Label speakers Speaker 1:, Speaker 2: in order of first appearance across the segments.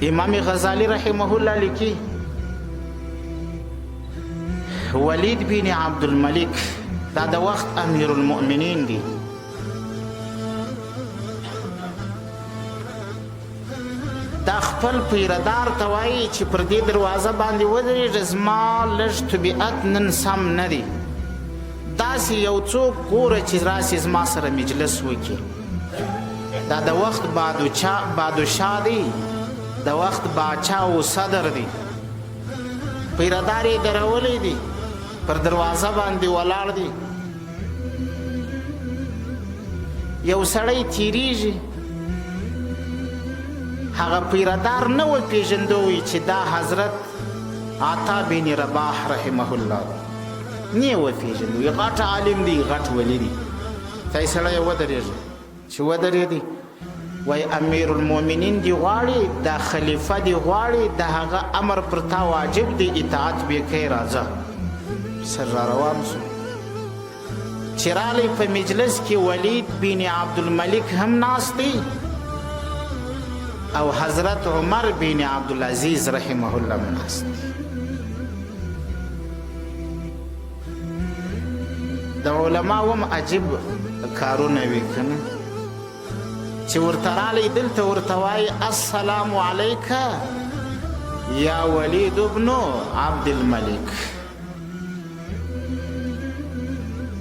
Speaker 1: امام غزالی رحمه الله لیکي، ولید بن عبد الملک دا د وخت امیر المؤمنین دی. دا خپل پیردار ته وایي چې پر دې دروازه باندې ودرېږه، زما لږ طبیعت نن سم نه دی، داسې یو څوک ګوره چې راسي زما سره مجلس وکړي. دا د وخت بادشاه دی، د وخت باچا او صدر دی. پیردار یې درولی دی، پر دروازه باندې ولاړ دی. یو سړی تیریږي، هغه پیردار نه وپېژندوی چې دا حضرت عطا بن رباح رحمه الله دی، نه وپېژندوی، غټ عالم دی، غټ ولی دی. تی سړی ودرېږي، چې ودرېدی وای امیر المؤمنین دی غواړي، دا خلیفه دی غواړي، د هغه امر پر تا واجب دی، اطاعت به کوي، راځه. سر را روان شو. چې رالی په مجلس کې ولید بن عبدالملک هم ناست دی او حضرت عمر بن عبدالعزیز رحمه الله هم ناست دی. د علماو هم عجیب کارونه وي که نه، چې ورته رالی دلته ورته وایي السلام علیک یا ولید ابن عبد الملک،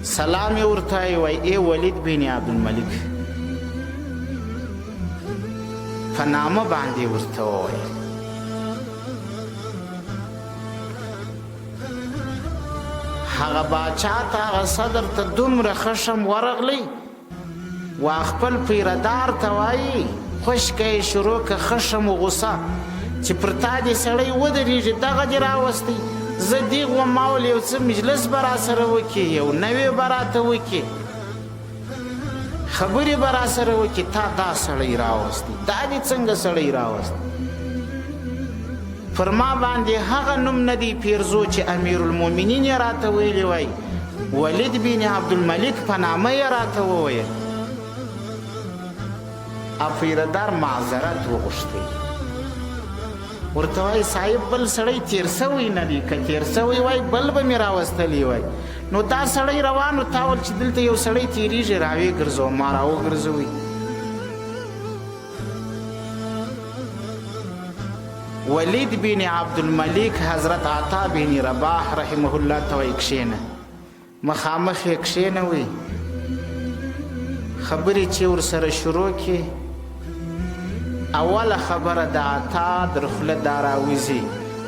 Speaker 1: سلام یې ورته وایي ای ولید بن عبد الملک، په نامه باندې ورته وویل. هغه باچا ته، هغه صدر ته دومره خشم ورغلی وا، خپل پیردار ته وایي خشکه یې شروع که، خشم و غصه چې پر تا دې سړی ودرېږي، دغه دې راوستی، زه دیغ وم، ما ول یو څه مجلس به راسره وکړي، یو نوې به راته وکړي، خبرې به راسره وکړي، تا دا سړی راوستی، دا دې څنګه سړی راوستی؟ پر ما باندې هغه نوم نه دی پیرزو چې امیر المؤمنین یې راته ویلي وای، ولید بن عبدالملک په نامه یې راته وویل. افیردار معذرت وغوښتی، ورته وایي صاحب بل سړی تیر سوی نه دی، که تیر سوی وای بل به مې راوستلی وای. نو دا سړی روان و، تا ول چې دلته یو سړی تیریږي، راویې ګرځوه، ما راوګرځوی. ولید بن عبدالملک حضرت عطا بن رباح رحمه الله ته وایي کښېنه، مخامخ یې کښېنوي، خبرې چې ورسره شروع کړي، اوله خبره د عطا در خوله دا راوځي،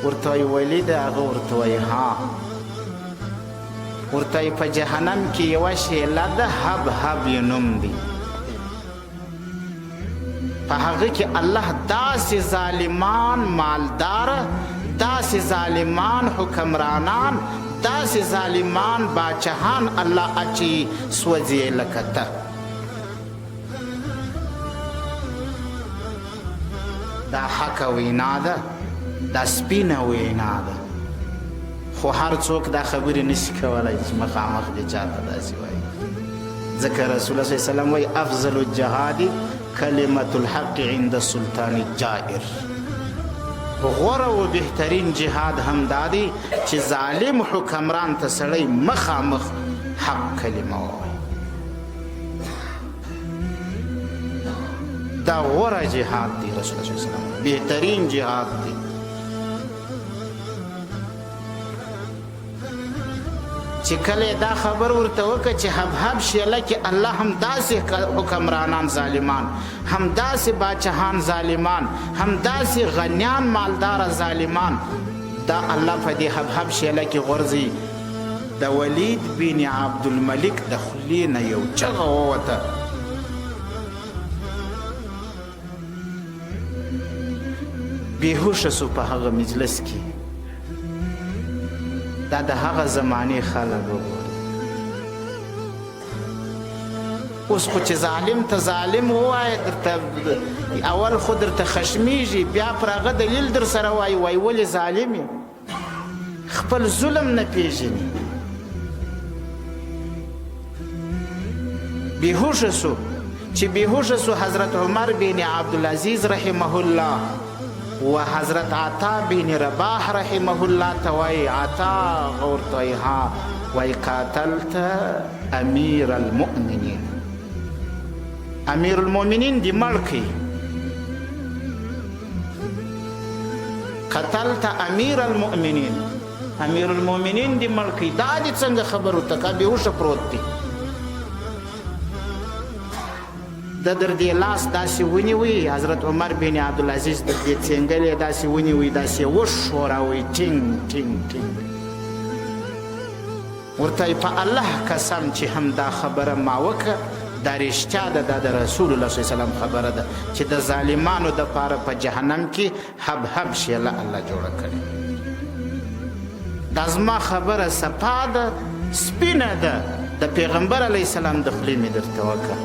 Speaker 1: ورته وایي ولیده، هغه ورته وایي ها، ورته وایي په جهنم کې یوه شیله ده، هب هب یې نوم دی، په هغه کې الله داسې ظالمان مالدار، داسې ظالمان حکمرانان، داسې ظالمان باچهان الله اچي، سوځي لکه ته. دا حق وینا ده، دا سپینه وینا ده، خو هر څوک دا خبرې نشي کولای چې مخامخ دې چاته داسې وایي، ځکه رسول الله صلی الله علیه وسلم وایي افضل الجهاد کلمة الحق عند السلطان الجائر. غوره او بهترین جهاد هم دا دی چې ظالم حکمران ته سړی مخامخ حق کلمه ووایي. دا غوره جهاد دی، رسول الله صلی الله علیه وسلم بهترین جهاد دی. چې کله دا خبر ورته وکړه چې حبحب شیله کې الله هم داسې حکمرانان ظالمان، هم داسې باچهان ظالمان، هم داسې غنیان مالدار ظالمان، دا الله په دې حبحب شیله کې غورځي. د ولید بن عبدالملک د خولې نه یو چغه ووته، بېهوښه سو په هغه مجلس کې. دا د هغه زمانې خلک وګورئ. اوس خو چې ظالم ته ظالم ووایې، درته اول خو درته خشمیږي، بیا پر هغه دلیل در سره وایي، وایي ولې ظالم یې، خپل ظلم نه پیژني. بیهوشه سو. چې بېهوښه سو، حضرت عمر بن عبدالعزیز رحمه الله و حضرت عطا بن رباح رحمه الله ته وایي، عطا ورته وایي، ها، وایي قاتلت امیر المؤمنین، امیر المؤمنین دې مړ کړي. قتلت امیر المؤمنین، امیر المؤمنین دې مړ کړي. دا دې څنګه خبر ورته کا، بېهوښه پروت دی. د در دې لاس داسې ونیوی، حضرت عمر بن عبدالعزیز در دې څنګلې داسې ونیوی، داسې وښوراوی ټینګ ټینګ ټینګ. ورته په الله قسم چې هم دا خبره ما وکړه، دا رښتیا ده، دا د رسول الله صلی الله علیه وسلم خبره ده چې د ظالمانو دپاره په جهنم کې هب هب شیله الله جوړه کړې. دا زما خبره صفا ده، سپینه ده، د پیغمبر علیه السلام د خولې مې درته وکړه.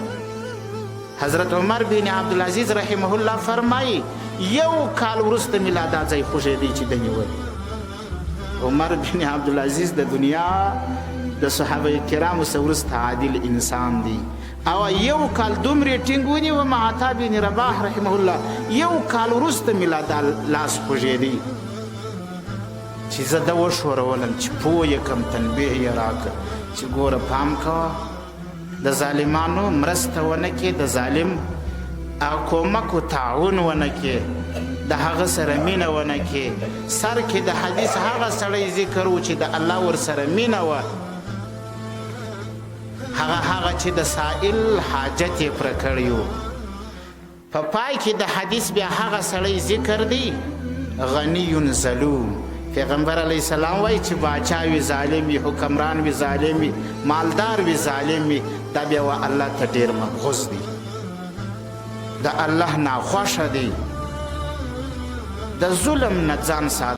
Speaker 1: حضرت عمر بن عبدالعزیز رحمه الله فرمایي، یو کال وروسته مې لا دا ځای خوږېدی چې ده نیولی. عمر بن عبدالعزیز د دنیا د صحابه کرامو څخه وروسته عادل انسان دی، او یو کال دومره ټینګ ونیوه عطا بن رباح رحمه الله، یو کال وروسته مې لا دا لاس خوږېدی چې زه ده وښورولم، چې پوه یې کړم، تنبیه یې راکړه چې ګوره پام کوه، د ظالمانو مرسته ونه کې، د ظالم کومک و تعاون ونه کې، د هغه سره مینه ونه کې. سر کې د حدیث هغه سړی ذکر و چې د الله ورسره مینه وه، هغه هغه چې د سائل حاجت یې پوره کړی و. په پای کې د حدیث بیا هغه سړی ذکر دی، غنی ظلوم. پیغمبر علیه السلام وایي چې باچا وي ظالم وي، حکمران وي ظالم وي، مالدار وي ظالم وي، دا بیا و الله ته ډېر مبغوض دی، د الله ناخوښه دی، د ظلم نه ځان ساته.